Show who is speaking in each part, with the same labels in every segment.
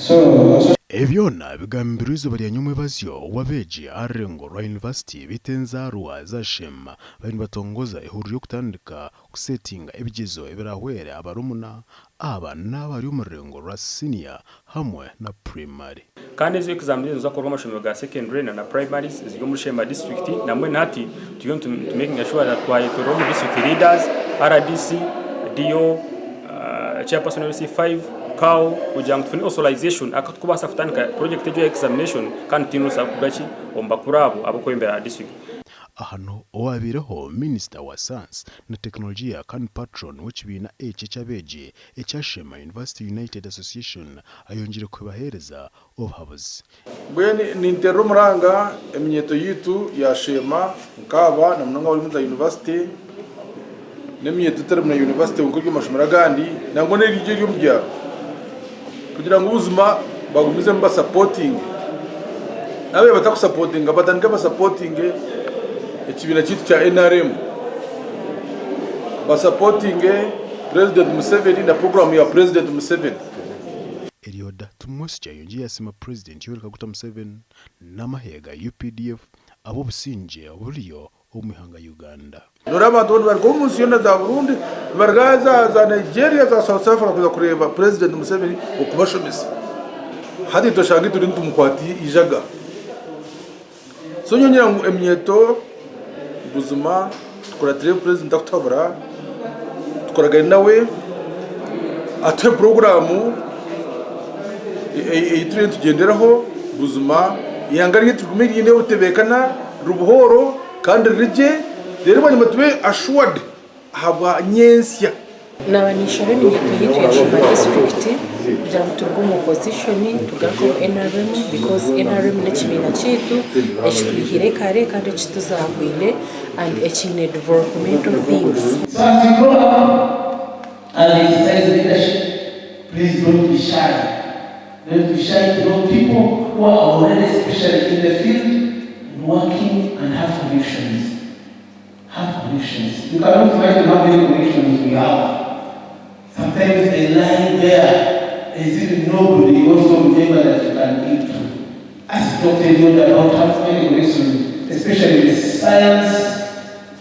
Speaker 1: Ebi byona bigambirwe eizooba rya nyomwebazyo obu abeegi aha rurengo rwa yunivasite beitu enzaarwa za Sheema bariyo nibatongoza ehururu y'okutandika kusetinga ebigyezo ebirahwere abarumuna aba n'abari omu rurengo rwa siniya hamwe na purayimari.
Speaker 2: Kandi ezo exams ezo niziza kukorwa omu mashomero ga secondary na na primaries eziri omuri Sheema district na mbwenu hati turiyo nitu makinga sure that twayetorora omu district leaders, RDC, DO, chairperson wa LC5, CAO kugira ngu tufune authorization aku tukubaasa kutandika project egyo eya examination kandi tutaine orusa kuruga ki omu bakuru abo ab'okwebembera district.
Speaker 1: Ahanu owabaireho minisita wa sayansi na tekinologiya kandi patron w'ekibiina eki eky'abeegi ekya Sheema University United Association ayongyire kubaheereza obuhabuzi.
Speaker 3: Mbwenu ninteerera omuranga eminyeeto yaitu ya Sheema nkaaba na munonga abari omu za yunivasite n'eminyeeto etari mu yunivasite kwonka eri omu mashomero agandi nangwa n'eri eri omu byaro kugira ngu buzima bagumizemu basapotinge naaba batakusapotinga batandike basapotinge ekibiina kyaitu kya NRM basapotinge Purezidenti Museveni na puroguraamu ya Purezidenti Museveni.
Speaker 1: Elioda Tumwesigye ayongyire yasiima Purezidenti Yoweri Kaguta Museveni n'amahe ga updf ahabw'obusingye oburiyo omu ihanga Uganda.
Speaker 3: Noreeba abantu boona nibaruga omu nsi yoona za Burundi, nibaruga za Nigeria, za South Africa kuza kureeba Purezidenti Museveni okubashomesa. Hati itwe oshanga itwe nitumukwata eijaga. So nyowe ningira ngu eminyeeto buzima tukuratire ebi purezidenti arikutuhabura, tukoragane nawe, atuhe puroguraamu ei turiyo nitugyenderaho buzima eihanga ryaitu rigume riine obutebeekana, riri buhooro kandi riri gye, reero bwanyima tube assured ahabwa nyentsya.
Speaker 4: Naaba ninshaba eminyeeto yaitu ya Sheema disiturikiti kugira ngu turuge omu opozishoni tugaruke omu NRM because NRM n'ekibiina kyaitu ekitwihire kare kandi ekituzahwire and ekiine developmental things.
Speaker 5: So as you grow up and exercise leadership, please don't be shy. Don't be shy to know people who are already especially in the field and working and have connections. Have connections. You cannot imagine how many connections we have. Sometimes they lie there. There's even nobody also remember that you can give to. Ask Dr. Elliot about how many connections, especially with science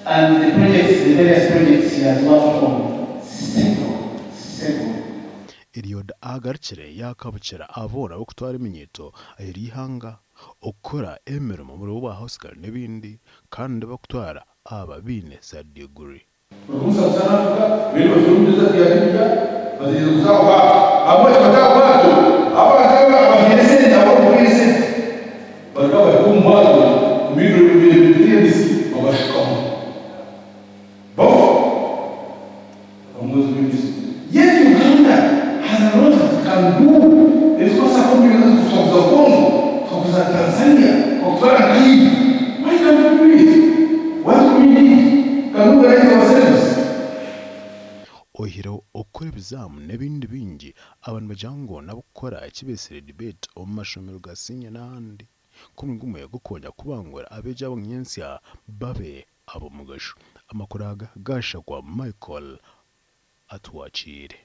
Speaker 5: and the projects, the various projects he has worked on. Several, several.
Speaker 1: Eliud agarukire yaakabukira abooro ab'okutwara eminyeeto aheeru y'eihanga okukora emirimo omuri obwa house girl n'ebindi kandi bakutwara aba baine za diguri.
Speaker 3: Kuruga omu South Africa beene bafire omu desert ya Libya bategyereza kuza aha bwato. Ahabwaki bata aha bwato? Abantu aba abahaire esente abarikubaha esente baruga bahika omu bwato omu Mediterranean Sea babashukamu bafa. Omuzi w'emizi. Yet Uganda has a lot that it can do. Ebitubaasa kukora omu Uganda twaguza Congo, twaguza Tanzania, twakutwara nka India. Why can't we do it? What do we need? Can we organize ourselves?
Speaker 1: Oihireho okukora ebizaamu n'ebindi bingi, aba nibagira ngu n'ab'okukora eki beetsire debate omu mashomero ga siniya n'ahandi nk'omuringo gumwe gw'okwongyera kubangura abeegi abo nyentsya babe ab'omugasho. Amakuru aga gaashakwa Michael Atwakiire.